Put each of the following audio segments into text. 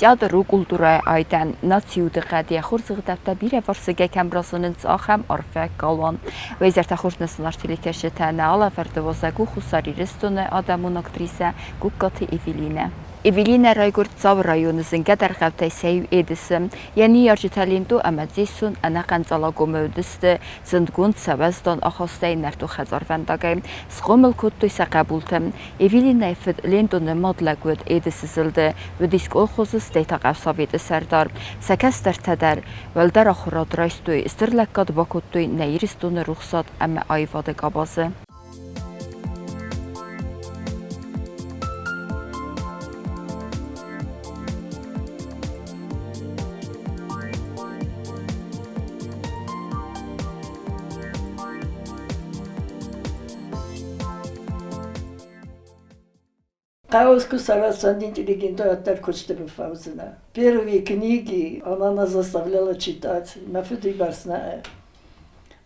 Театр у культурӕйы айдӕн, нацийы удыхъӕд йӕ хорзӕгъдӕуттӕ бирӕвӕрсыгӕй кӕм разынынц, ахӕм арфӕ галуан. Уӕ хорз нӕ сынаргъ телекӕсджытӕ, нӕ алӕвӕрды уазӕг у Хуссар Ирыстоны адӕмон актрисӕ Гугкаты Эвелинӕ. Эвелинӕ райгуырд Дзауы районы зынгӕ дӕргъӕвтӕй сӕ иу Едысы. Йӕ ныййарджытӕ Лентъо ӕмӕ Дзессон ӕнӕхъӕн Цъалагомы уыдысты зындгонд сӕ уӕздан ахастӕй нӕртон хӕдзарвӕндагӕй. Схъомыл кодтой сӕ хъӕбултӕ. Эвелинӕйы фыд Лентъо нымад лӕг уыд Едысы зылды, уыдис колхозы, стӕй та хъӕусоветы сӕрдар. Сӕ кӕстӕртӕ дӕр уӕлдӕр ахуырад райстой, стыр лӕггад бакодтой нӕ Ирыстоны рухсад ӕмӕ аивады къабазы. Хъӕуы сарӕзтан интеллигентӕ куысты фӕудзынӕ. Первые книги она нас заставляла читать. Мӕ фыды бӕрц нӕ.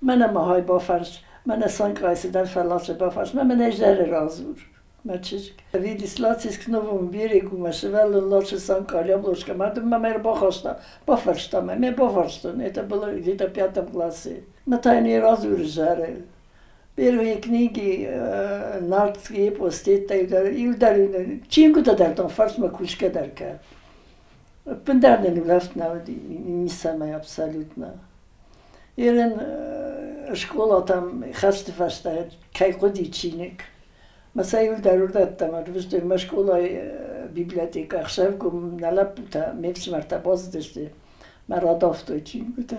Мӕнӕ ма хай бафарс, мӕнӕ санкъайы цыдӕр фӕласы бафарс, мӕ мӕнӕ изӕры радзур. Мӕ чызг. Видислацис к новому берегу, мӕ сывӕллон ласы санкъа яблочко, мӕ дын мӕ ӕрбахаста, бафарста мӕ, мӕ бафарстон. Это было где-то в пятом классе. Мӕ та йын радзуры зӕры. Первые книги нартские эпос дӕр иу дӕр чингуытӕ дӕр та фӕрсмӕ кусгӕ дӕр кӕ. Ӕппындӕр нын улӕфт нӕ уыди ницӕмӕй абсолютно. Ирын скъолатӕм хӕсты фӕстӕ кӕй хъуыди чиныг. Мӕ сӕ иу дӕр уырдӕттӕм ӕрвыстой мӕ скъолайы библиотекӕ ӕхсӕвгом нӕ лӕппутӕ, ме фсымӕртӕ бацыдысты, мӕ радавтой чингуытӕ.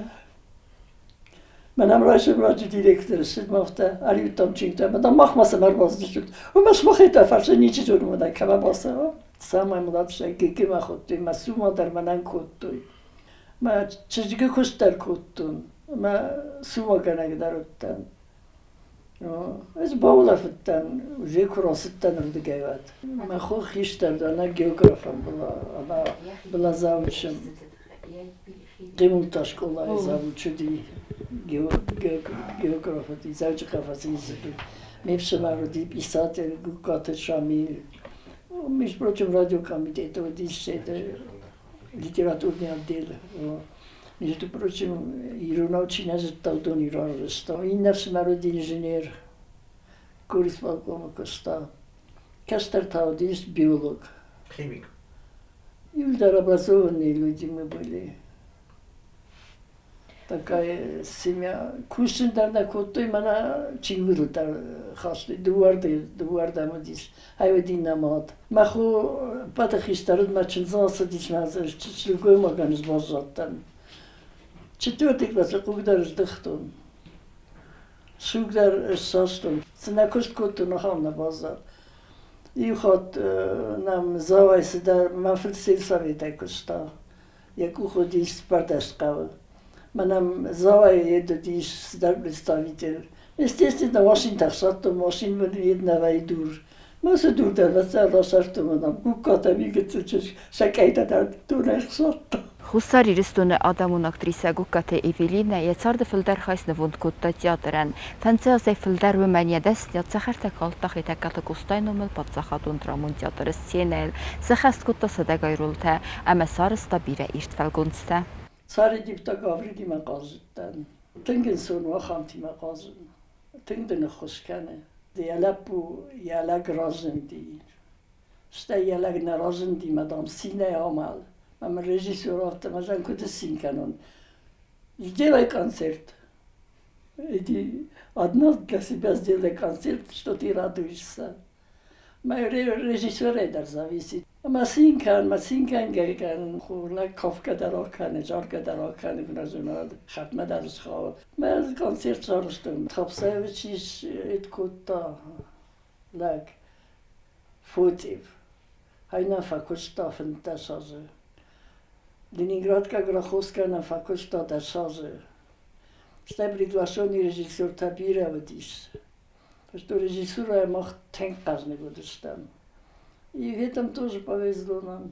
Мӕнӕм райсом раджы директор ссыд мӕ афтӕ ӕриуыдтам чингуытӕ ӕмӕ дам махмӕ цӕмӕ ӕрбацыдыстут? Уымӕ сымахӕй та фӕрсы ничи зоны мӕнӕ кӕмӕ бацӕуа. Самая младшая Гегемӕ хуыдтой, мӕ цума дӕр мӕнӕн кодтой. Мӕ чызджы куыст дӕр кодтон, мӕ цумагӕнӕг дӕр уыдтӕн. Ӕз баулӕфыдтӕн, уже куы рацыдтӕн уырдыгӕй уӕд. Мӕ хо хистӕр дӕр, она географом была, она была завучем. Хъимулта скъолайы завуч уыди, географ уыди, Дзӕуджыхъӕуы фӕци Ме фсымӕр уыди писатель Гугкаты Шамил. Между прочим, радиокомитеты уыдис это литературный отдел. Между прочим, иронау чи нӕ зыдта, уыдон ирон рывыста. Иннӕ фсымӕр уыди инженер, горисполкомы куыста. Кӕстӕр та уыдис биолог. Химик. Иуылдӕр образованные люди мы были. Такая семья. Кусын дӕр нӕ кодтой, мӕнӕ чингуытыл дӕр хастой. Дыууӕрдӕм уыдис. Ай уыди нӕ мад. Мӕ хо ӕппӕты хистӕр уыд, мӕ чындзы ацыдис, мӕ сылгоймагӕн ӕз баззадтӕн. Четвертый классы хъуг дӕр здыхтон. Суг дӕр ссастон. Цы нӕ куыст кодтон, ахӕм нӕ баззад. Иу хатт нӕм Дзауӕй цыдӕр мӕ фыд сельсоветӕй куыста. Йӕ къух уыдис цыппӕрдӕс хъӕуы. Мӕнӕм Дзауӕй йед уыдис цыдӕр представитель. Естественно, машинтӕ ӕхсадтон, машин мын йед дур. Мӕ цы дур дӕр расӕрфтон мӕнӕм гугкатӕ мигыццыл чызг сӕ къӕйтӕ дӕр дурӕй ӕхсадта. Хуссар Ирыстоны адӕмон актрисӕ Гугкаты Эвелинӕ йӕ царды фылдӕр хай снывонд кодта театрӕн. Фӕндзай азӕй фылдӕр уымӕн йӕ дӕсныйад цӕхӕртӕ калдта Хетӕгкаты Къостайы номыл паддзахадон драмон театры сценӕйыл, сӕххӕст кодта сӕдӕгай ролтӕ ӕмӕ сарӕзта бирӕ ирд фӕлгонцтӕ. Цари Дипта Гаврилимӕ хъазыдтӕн. Тынг ӕнцон у ахӕмтимӕ хъазын. Тынг дын ӕххуыс кӕны. Йӕ лӕппу йӕ лӕг разынди. Стӕй йӕ лӕг нӕ разынди мӕ, дам, цинӕй амал. Ӕмӕ режиссер афтӕ, мӕ зӕн куыд сцин кӕнон. Сделай концерт. Иди одна для себя сделай концерт, что ты радуешься. Мӕ режиссерӕй дӕр зависит. Ӕмӕ цин кӕн, мӕ цин кӕнгӕ кӕн, лӕг кафгӕ дӕр акӕны, заргӕ дӕр акӕны, куы зонад, хӕрдмӕ дӕр схауы. Мӕ концерт сарӕзтон. Хапсаевич ис кодта лӕг Фотев. Ай нӕ фӕкуыста 15 азы. Ленинградка Гроховская нӕ фӕкуыста 10 азы. Стӕй приглашенный режиссертӕ бирӕ уыдис. Что режиссурӕйӕ мах тынг хъӕзныг уыдыстӕм. И в этом тоже повезло нам.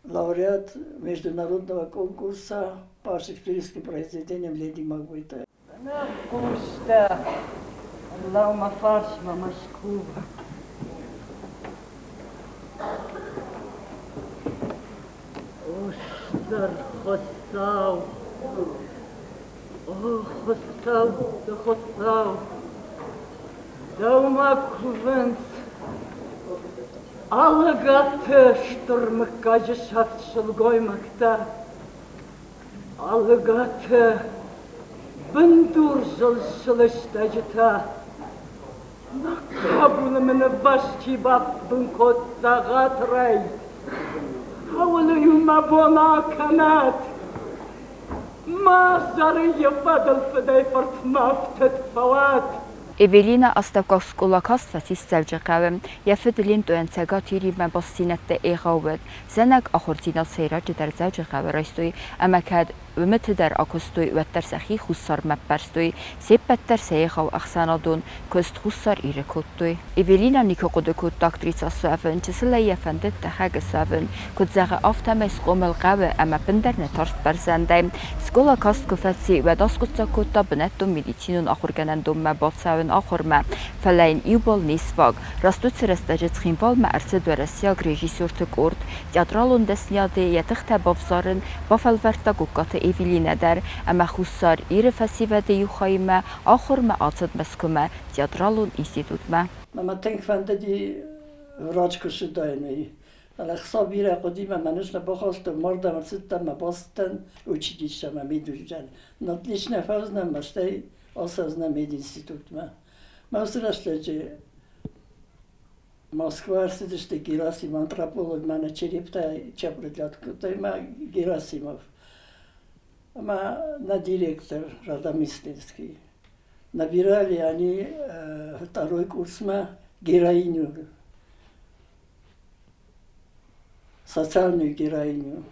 Лауреат международного конкурса по шекспировским произведениям «Леди Макбета». Хъустӕ, лӕу мӕ фарсмӕ мӕ скув. Стыр Хуыцау! О, Хуыцӕутты Хуыцау! Дӕумӕ кувынц Алӕгаты стыр мыггаджы сӕфт сылгоймӕгтӕ, Алӕгаты бындурзыл сылыстӕджытӕ. Мӕ хъӕбулы мын ӕвваст чи бабын кодта ӕгъатырӕй, ауыл-иу мӕ бон акӕнӕд. Мӕ сӕры йӕ фӕдыл фыдӕй-фыртмӕ ӕфтыд фӕуӕд. Эвелинӕ астӕуккаг скъола каст фӕцис Дзӕуджыхъӕуы. Йӕ фыд Лентъойӕн Цӕгат Иримӕ бастдзинӕдтӕ егъау уыд. Зӕнӕг ахуырдзинад сӕйраджыдӕр Дзӕуджыхъӕуы райстой ӕмӕ кӕд уымыты дӕр акуыстой, уӕддӕр сӕхи Хуссармӕ ппӕрстой. Се ппӕт дӕр сӕ егъау ӕхсӕнадон куыст Хуссар Иры кодтой. Эвелинӕ никуы хъуыды кодта актрисӕ суӕвын, чысылӕй йӕ фӕндыд тӕхӕг суӕвын. Куыд зӕгъы, афтӕмӕй схъомыл хъӕуы ӕмӕ ӕппындӕр нӕ тарст бӕрзӕндӕй. Скъола каст куы фӕци, уӕд аскъуыддзаг кодта бынӕттон медицинон ахуыргӕнӕндонмӕ бацӕуын ахуырмӕ, фӕлӕ йын иу бал не сфаг. Раст уыцы рӕстӕджы Цхинвалмӕ ӕрцыд уӕрӕсейаг режиссерты къорд. Театралон дӕсныйады йӕ тыхтӕ бавзарын бафӕлвӕрдта Гугкаты Эвелинӕ дӕр ӕмӕ Хуссар Иры фӕсивӕды иу хаимӕ ахуырмӕ ацыд Мӕскуымӕ театралон институтмӕ. Мӕ тынг фӕндыди врач куы суыдаин, уый. Фӕлӕ Хуыцау бирӕ хъуыди мӕ мӕ ныфс нӕ бахастон, мардӕм ӕрцыдтӕн мӕ бацыдтӕн училищемӕ медучилищемӕ. Отлично фӕуыдзынӕн мӕ стӕй ацӕудзынӕн мединститутмӕ. Мӕ уыцы рӕстӕджы Москва ӕрцыдысты Герасим, антрополог, мӕнӕ черептӕ чапрыдлят кодтой мӕ Герасимов ӕмӕ нӕ директор Радомыслинский. Набирали они второй курсмӕ героиню, социальную героиню.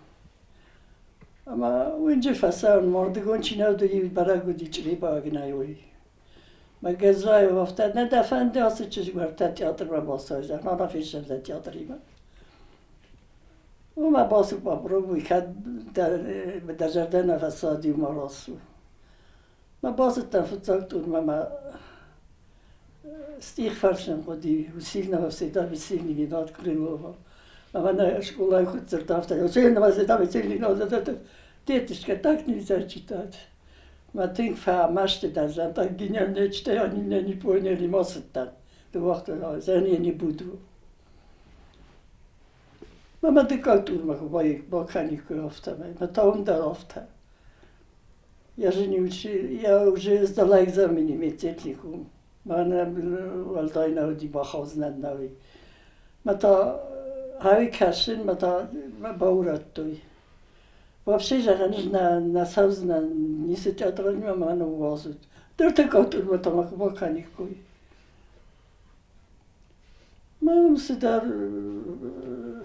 Ӕмӕ уынджы фӕцӕуын, мордыгон чи нӕ уыди, бӕрӕг уыди чъребаг нӕй уый. Мӕ Гӕззаев афтӕ, нӕ дӕ фӕнды ацы чызг уӕртӕ театрмӕ бацӕудзӕн, мама фесӕфдзӕн театримӕ. Уымӕ бацу попробуй, кӕд дӕ зӕрдӕ нӕ фӕсади, уымӕ рацу. Мӕ бацыдтӕн фыццаг турмӕ мӕ стих фӕрсын хъуыди, у сильного всегда бессильный виноват Крылова. Ӕмӕ нӕ скъолайы куыд дзырдта, афтӕ, у сильного всегда бессильный виноват. Деточка, так нельзя читать. Мӕ тынг фӕмӕсты дӕн, зӕгъ, гениальные читаю, они меня не поняли, ма цыдтӕн. Дыууӕхты, я не буду. Мӕ дыккаг турмӕ куы бакӕниккой афтӕмӕй, мӕ та уым дӕр афтӕ. Я же не учил, я уже сдала экзамены медтехникум. Мӕнӕ уӕлдай нӕ уыди бахаудзынӕн нӕуи. Мӕ та ӕви кӕсын, мӕ та мӕ баурӕдтой. Вообще зӕгъӕн ис, нӕ цӕудзынӕн ницы театралмӕ мӕ ныууадзут. Дыртыккаг турмӕ та мӕ куы бакӕниккой. Мӕ уым цыдӕр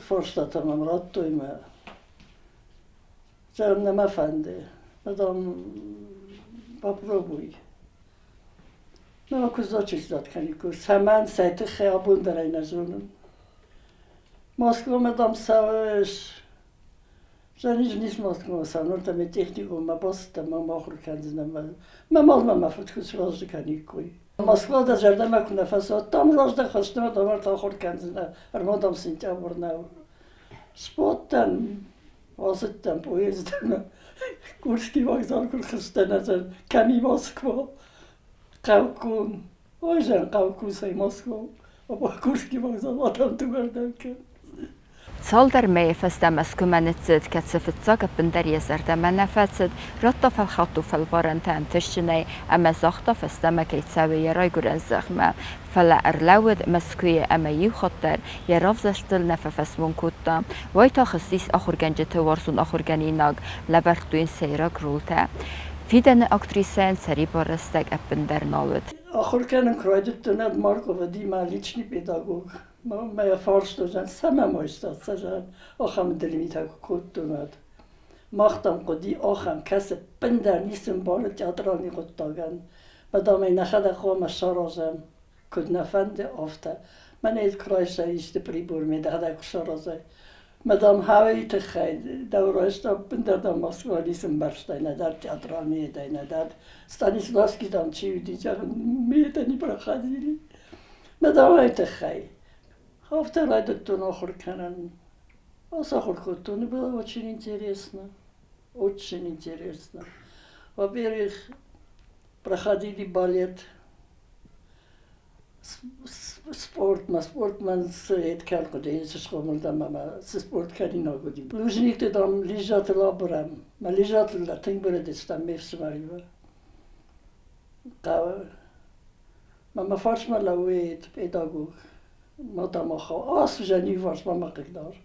фарстатӕ мӕм радтой мӕ Зӕгъын нӕ мӕ фӕнды. Потом попробуй. Ну, куы зачислят кӕниккой. Цӕмӕн, цӕй тыххӕй абон дӕр ӕй нӕ зонын. Москвамӕ, дам, цӕуыс. Зӕгъын, ис Москвамӕ цӕуын, ныр та ме техникуммӕ бацыдтӕн, мӕ ахуыр кӕндзынӕн. Мӕ мадмӕ мӕ фыд куы сразы кӕниккой. Москва дӕ зӕрдӕмӕ куы нӕ фӕцӕуа, там раздӕр фӕстӕмӕ дам ӕртахуыр кӕндзынӕ, ӕрмӕ дам сентябрь нӕу. Сбадтӕн, ацыдтӕн поездмӕ, Курский вокзал куы рхызтӕн, ӕз кӕми Москва, хъӕуккон, ой, зӕн хъӕуккусӕй Москва, Курский вокзал адӕм дыууӕрдӕм кӕн. Цалдӕр мӕйы фӕстӕ Мӕскуымӕ ныццыд, кӕцы фыццаг ӕппындӕр йӕ зӕрдӕмӕ нӕ фӕцыд, радта фӕлхатт фӕлварӕнтӕ ӕнтыстджынӕй ӕмӕ загъта фӕстӕмӕ кӕй цӕуы йӕ райгуырӕн зӕхмӕ. Фӕлӕ ӕрлӕууыд Мӕскуыйы ӕмӕ иу хатт дӕр йӕ равзӕрстыл нӕ фӕфӕсмон кодта. Уайтагъд ссис ахуыргӕнджыты уарзон ахуыргӕнинаг, лӕвӕрдтой йын сӕйраг ролтӕ. Фидӕны актрисӕйӕн сӕрибар рӕстӕг ӕппындӕр нал уыд. Ахуыр кӕнын куы райдыдтон, уӕд Маркова Дима личный педагог. Мӕ фарстон, цӕмӕ ма истат, зӕгъӕн, ахӕм дылмитӕ куы кодтон, уӕд. Мах дам хъуыди ахӕм, кӕцы ӕппындӕр ницы ӕмбары театралон хъуыддагӕн. Мадам ӕй нӕхӕдӕг хъуамӕ саразӕм, куыд нӕ фӕнды, афтӕ. Мӕнӕ куы райсай исты прибор, ме дӕхӕдӕг куы саразай. Мадам Хауейы тыххӕй дӕу райста ӕппындӕр дам Москва ницы ӕмбӕрстай, нӕдӕр театральный едӕй, нӕдӕр Станиславский дам чи уыди, зӕгъын, мы это не проходили. Мадам тыххӕй. Афтӕ райдыдтон ахуыр кӕнын. Ацахуыр кодтон, было очень интересно. Очень интересно. Во-первых, проходили балет, спортмӕ, спортмӕ цы кӕд хъуыди, цы схъомыл дӕн ӕмӕ цы спорт кӕнинаг уыди. Лужникты, дам, лижатыл абырӕм. Мӕ лижатыл дӕр тынг бырыдыстӕм ме фсымӕримӕ. Хъӕуы. Мӕ мӕ фарсмӕ лӕууыд педагог. Ма дам ацы зӕн иуварс ма мӕ хъыгдар.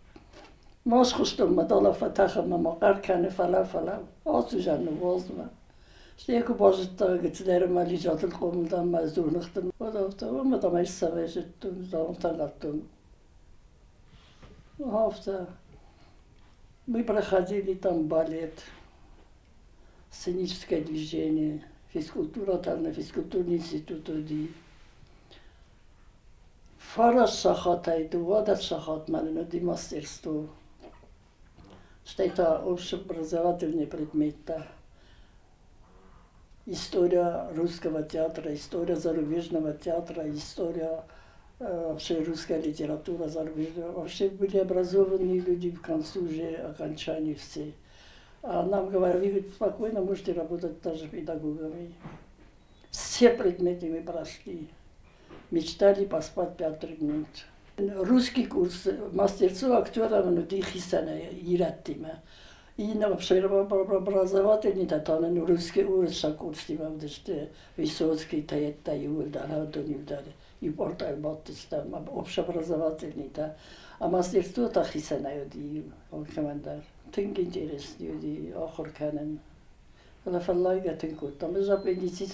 Ма схуыстон мӕ дӕлӕ фӕтӕхы ӕмӕ мӕ хъӕр кӕны фӕлӕ, фӕлӕ ацы зӕн ныууадз мӕ. Стӕй куы базыдта, гыццылӕй мӕ лизатыл хъомыл дӕн мӕ дзурныхты, уӕд афтӕ, ӕмӕ дам ӕй цӕмӕй зыдтон, дам, Афтӕ. Мы проходили там балет, сценическое движение, физкультура там на физкультурный институт уыди. Фараст сахатӕй 12 сахатмӕ нын уыди мастерство. Стӕй та общеобразовательные предметтӕ. История русского театра, история зарубежного театра, история вообще русская литература зарубежная. Вообще были образованные люди в концу уже окончания все. А нам говорили, вы спокойно можете работать даже педагогами. Все предметы мы прошли. Мечтали поспать 5 минут. Русский курс мастерцу актера внутри хицӕнӕй ирӕттимӕ. Иннӕ образовательный та нын русский уырыссаг курстимӕ уыдысты Высоцкий, йедтӕ иууылдӕр, уыдон иууылдӕр иу пъортӕй бадтыстӕм, общеобразовательный А мастерство та хицӕнӕй уыди алкӕмӕн дӕр. Тынг интересный уыди ахуыр кӕнын. Фӕлӕ фӕллайгӕ тынг кодтам. Ӕз аппендицит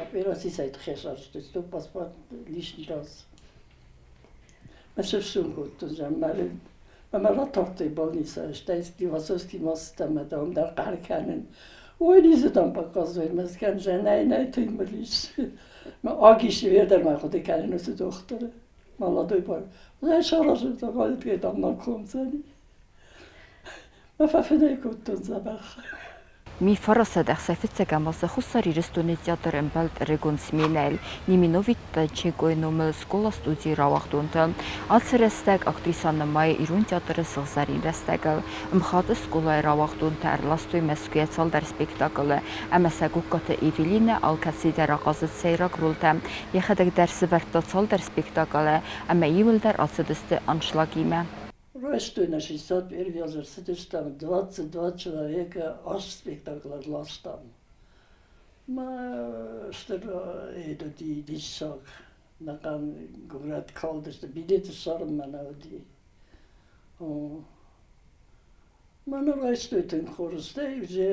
операци цӕй тыххӕй сарӕзтой, чтоб поспать лишний раз. Мӕ сыфсон кодтон, зӕгъ, мӕ ратардтой больницӕ, стӕй Склифосовский мост ӕмӕ дам дӕр хъӕр кӕнын. Ой, ницы дам показывай, мӕ скӕн, нӕй, нӕй, тынг мыл ис. Мӕ агисы дӕр ма хъуыды кӕнын уыцы дохтыры. Молодой бар. Ӕй саразын, зӕгъ, дам накомдзӕни. Мӕ фӕфынӕй кодтон дзӕбӕх. Ми 465 азы Хуссар Ирыстоны театр ӕмбӕлд ӕрыгон сменӕйыл Неминовиттӕ Чекойы номыл скъола-студийы рауагъдонтӕ. Ацы рӕстӕг актрисӕ нымайы Ирон театры сыгъзӕрин рӕстӕгыл. МХАТ-ы скъолайы рауагъдонтӕ ӕрластой Мӕскуыйӕ цалдӕр спектаклы ӕмӕ сӕ Гугкаты Эвелинӕ алкӕцыйы дӕр ахъазыд сӕйраг ролтӕ. Йӕхӕдӕг дӕр сывӕрдта цалдӕр спектаклы ӕмӕ иуылдӕр ацыдысты аншлагимӕ. Райстой на 61 азы ӕрцыдыстӕм, 22 человека ас спектакль ӕрластам. Мӕ стыр уыди диссаг. Нӕхъӕн горӕт калдысты, билет ссарынмӕ нӕ уыди. Мӕнӕ райстой тынг хорз, стӕй уже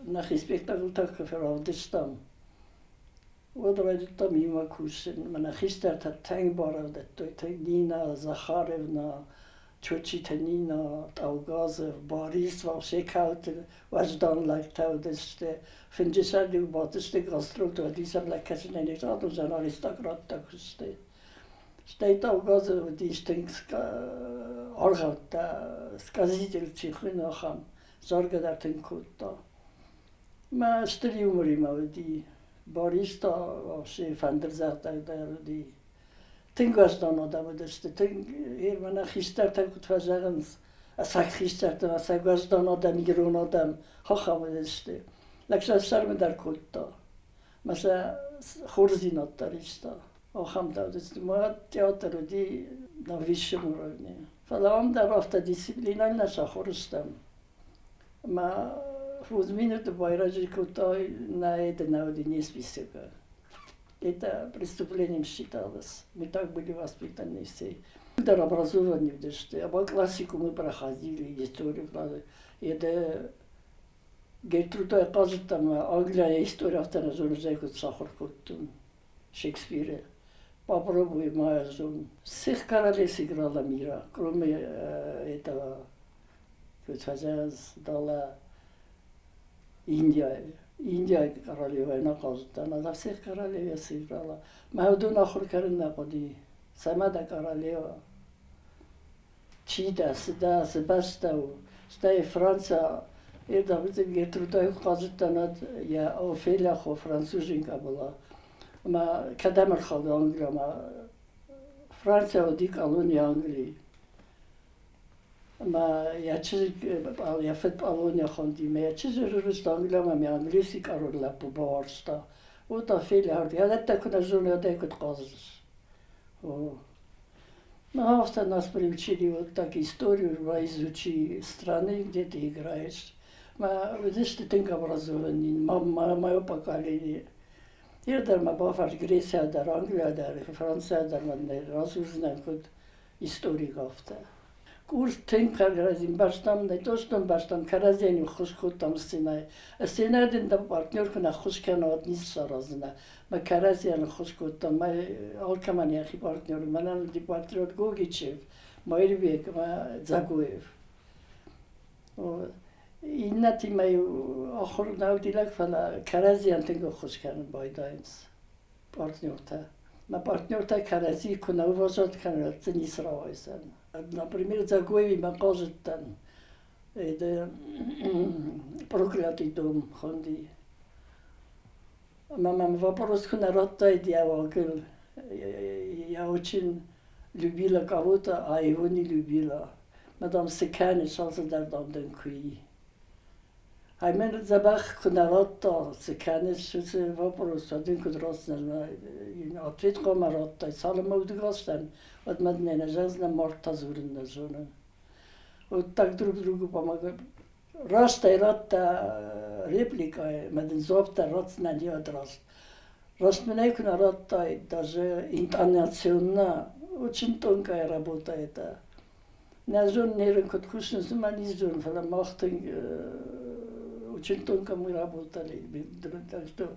нӕхи спектакль так равдыстам. Уӕд райдыдтам иумӕ кусын. Мӕнӕ хистӕртӕ тынг барӕвдыдтой, тынг Нина Захаревна, Чочиты Нина, Тъаугазов, Барис вообще кӕуты уӕздан лӕгтӕ уыдысты. Фынджы сӕр-иу бадтысты гастролты, уӕд-иу сӕм лӕг кӕсынӕй не садудзӕн, аристократтӕ куысты. Стӕй Тъаугазы уыдис тынг аргъӕуттӕ, сказитель чи хуыйны, ахӕм. Заргӕ дӕр тынг кодта. Мӕ стыр юморимӕ уыди. Борис та вообще фӕндырдзӕгъдӕг дӕр уыди. Тынг уӕздан адӕм уыдысты, тынг мӕнӕ хистӕртӕ куыд фӕзӕгъынц, ӕцӕг хистӕртӕ, ӕцӕг уӕздан адӕм, ирон адӕм, ахӕм уыдысты. Лӕг сӕ ӕфсӕрмы дӕр кодта, мӕ сӕ хорздзинад дӕр иста. Ахӕмтӕ уыдысты. Мӕ театр уыди на высшем уровне. Фӕлӕ ам дӕр афтӕ дисциплинӕ нӕ сахуыр стӕм. Ӕмӕ фондз минуты байрӕджы кодтой, нӕ это нӕ уыди не списока. Это преступлением считалось. Мы так были воспитаны все. Дӕр образованы уыдысты. Ӕмӕ классику мы проходили, историю. Это Гертрудӕ хъазыдтам, Англияйы истори афтӕ нӕ зоны, куыд сахуыр кодтон Шекспире. Попробуй моя зон. Всех королей сыграла мира, кроме этого Фӕзӕгъынц далӕ Индияйы. Индияйы королевӕ нӕ хъазыдтӕн, ӕз всех королевӕ сыграла. Мӕ уыдон ахуыр кӕнын нӕ хъуыди. Цӕмӕ дӕ королева? Чи дӕ, цы дӕ, цы бӕстӕ у? Стӕй Франция Гертрудӕй хъазыдтӕн ӕд йӕ Офелия хо француженка была. Ӕмӕ кӕдӕм ӕрхауд Англиямӕ? Франция уыди колония Английы. Ӕмӕ йӕ чызг, йӕ фыд Пъалоня хуынди, ӕмӕ йӕ чызджы ӕрвыста Англиамӕ ӕмӕ англиси къарол лӕппу бауарзта. Вот Офелия, йӕ куы нӕ зоны, уӕд ӕй куыд хъазыс? О. Ну, афтӕ нас приучили вот так историю, изучи страны, где ты играешь. Мӕ уыдысты тынг образованный, мое поколение. Ир дӕр мӕ бафарст Греция дӕр, Англия дӕр, Франция дӕр мӕ радзурдзынӕн куыд историк афтӕ. Курс тынг кӕрӕдзи ӕмбӕрстам, нӕ то что ӕмбӕрстам, кӕрӕдзийӕн ӕххуыс кодтам сценӕйы. Сценӕйы дын дӕ партнер куы нӕ ххуыс кӕна, уӕд ницы сараздзынӕ. Мӕ кӕрӕдзийӕн ӕххуыс кодтам, мӕ алкӕмӕн йӕхи партнер. Мӕнӕн уыди партнер Гогичев, Маирбег ӕмӕ Дзагоев. Иннӕтимӕ-иу ахуыр нӕ уыди лӕг, фӕлӕ кӕрӕдзийӕн тынг ӕххуыс кӕнын байдайынц партнертӕ. Мӕ партнертӕ кӕрӕдзи куы нӕ уважать кӕной, уӕд дзы ницы рауайдзӕн. Например, Дзагоевимӕ хъазыдтӕн. Это проклятый дом хуынди. Ӕмӕ мӕм вопрос куы нӕ радтаид йӕ уагыл, я очень любила кого-то, а его не любила. Мӕ дам, цы кӕныс, алцыдӕр дам дын куы и. Ӕмӕ дзӕбӕх куы нӕ радта, цы кӕныс, уыцы вопрос, уӕд ын куыд ратдзынӕн, ответ хъуамӕ радтай. Цалынмӕ удыгас дӕн, уӕдмӕ дын ӕй нӕ зӕгъдзынӕн, мӕрдтӕ дзурын нӕ зонын. Вот так друг другу помогали. Раст ӕй радта репликӕ, ӕмӕ дын дзуапп дӕр ратдзынӕн йӕд раст. Раст мын ӕй куы нӕ радтай, даже интонационно очень тонкая работа это. Нӕ зонын, нерын куыд кусынц, уымӕн ницы зонын, фӕлӕ мах тынг очень тонко мы работали, так что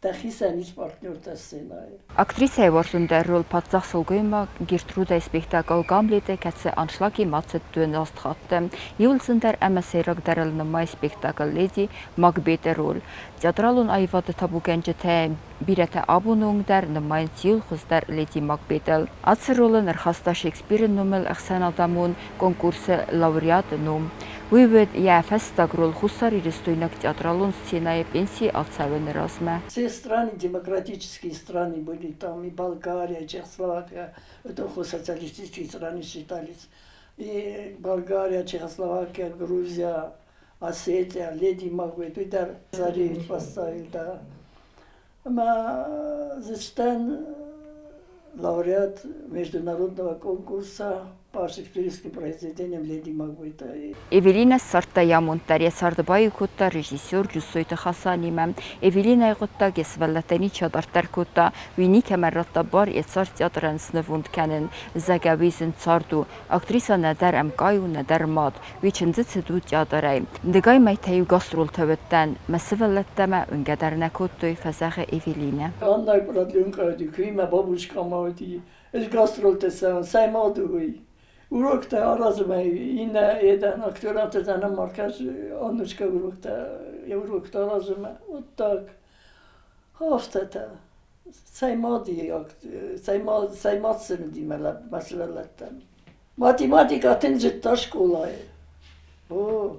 дӕхицӕн ис партнертӕ сценӕйы. Актрисӕйы уарзондӕр роль паддзах сылгоймаг Гертрудӕйы спектакль «Гамлет-ы», кӕцы аншлагимӕ ацыд 12 хатты. Иуыл зындӕр ӕмӕ сӕйрагдӕрыл нымайы спектакль «Леди Макбет-ы» роль. Театралон аивады табугӕнджытӕ бирӕтӕ абоны онг дӕр нымайынц иуыл хуыздӕр «Леди Макбет-ыл». Ацы ролы ӕрхаста Шекспиры номыл ӕхсӕнадӕмон конкурсы лауреаты ном. Уый уыд йӕ фӕстаг роль хуссарирыстойнаг театралон сценӕйы пенсийы ацӕуыны размӕ. Все страны, демократические страны были там, и Болгария, и Чехословакия, это социалистические страны считались. И Болгария, Чехословакия, Грузия, Осетия, Леди Макбет, уый дӕр царевич поставил, да. Ӕмӕ дзы сдӕн лауреат международного конкурса по шекспировским произведениям «Леди Макбета». Эвелинӕ ссардта йӕ амонд дӕр, йӕ царды баиу кодта режиссер Джусойты Хасанимӕ. Эвелинӕйы хъуыддаг йӕ сывӕллӕттӕ ничи адарддӕр кодта, уый никӕмӕн радта бар йӕ цард театрӕн снывонд кӕнын. Зӕгъгӕ, уый зын цард у. Актриса нӕдӕр ӕмкъай у, нӕдӕр мад. Уый чындзы цыд у театрӕй. Дыгай мӕйтӕ-иу гастролтӕ уыдтӕн. Мӕ сывӕллӕттӕ мӕ уынгӕ дӕр нӕ кодтой, фӕзӕгъы Эвелинӕ. Аннӕ продлёнка уыди, куы мӕ бабушкӕмӕ уыди, ӕз гастролтӕ цӕуын, цӕй мад у уый? Уроктӕ аразынмӕ иннӕ едӕн актерантӕ дӕн маркӕз Аннушка уроктӕ, йӕ уроктӕ аразынмӕ. Вот так. Афтӕтӕ. Цӕй мади, цӕй цӕй мад сын уыди мӕ сывӕллӕттӕн. Математикӕ тынг зыдта скъолайы. О,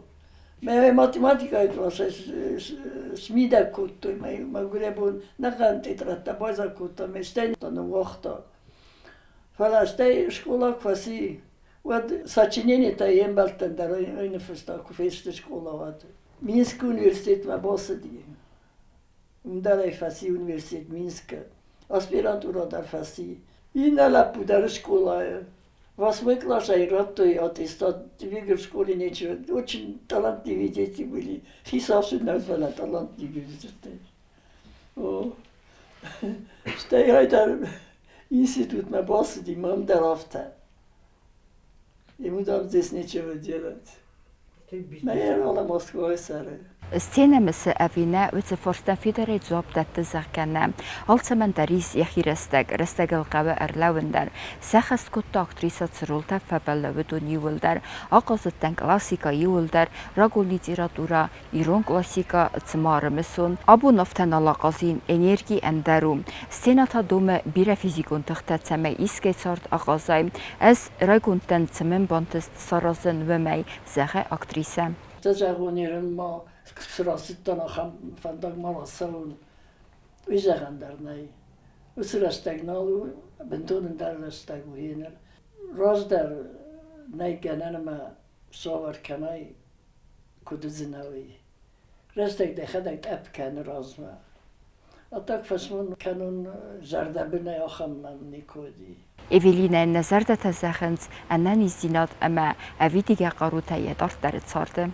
мӕ математикӕйы къласӕй смидӕг кодтой, мӕ мӕгуырӕбон нӕхъӕн тетрӕдтӕ байдзаг кодта, ме стӕй ныууагъта. Фӕлӕ стӕй скъола куы фӕци, уӕд сочиненитӕ йе мбӕлттӕн дӕр уый ныффыста, куы фесты скъола, уӕд. Минскы университетмӕ бацыди. Уым дӕр ӕй фӕци университет Минскы, аспирантурӕ дӕр фӕци. Иннӕ лӕппу дӕр скъолайы. Восьмой классӕй радтой аттестат, тебе в школе нечего. Очень талантливые дети были. Хицау сын нӕ фӕлӕ талантливые уыдысты. О. Стӕй айдӕр институтмӕ бацыди, мӕм дӕр афтӕ. Ему там здесь нечего делать. Наверное, Москвой цӕры. Сценӕмӕ цы ӕви нӕ, уыцы фарста фидарӕй дзуапп дӕтты, зӕгъгӕ, нӕ. Алцӕмӕн дӕр ис йӕхи рӕстӕг, рӕстӕгыл хъӕуы ӕрлӕууын дӕр. Сӕххӕст кодта актрисӕ цы ролтӕ фӕбӕллы, уыдон иууылдӕр. Ахъазыдтӕн классикӕ иууылдӕр, рагон литературӕ, ирон классикӕ, цыма ӕрымысон. Абон афтӕ нал ахъазин, энерги ӕндӕр у. Сценӕ та домы бирӕ физикон тыхтӕ, цӕмӕй искӕй цард ахъазай. Ӕз райгонд дӕн, цы мын бантыст саразын, уымӕй, зӕгъы актрисӕ. Дӕ зӕгъон ерын ма цы рацыдтӕн, ахӕм фӕндаг ма рацӕуын, уый зӕгъӕн дӕр нӕй. Уыцы рӕстӕг нал у, бынтон ӕндӕр рӕстӕг у еныр. Раздӕр нӕй гӕнӕн ӕмӕ цавӕр кӕнай, куыд уыдзынӕ, уый. Рӕстӕг дӕхӕдӕг тъӕпп кӕны размӕ. А так фӕсмон кӕнун зӕрдӕбынӕй ахӕм мӕм никуы уыди. Эвелинӕйӕн нӕ зӕрдӕтӕ зӕгъынц ӕнӕниздзинад ӕмӕ ӕвидигӕ хъарутӕ йӕ дарддӕры царды.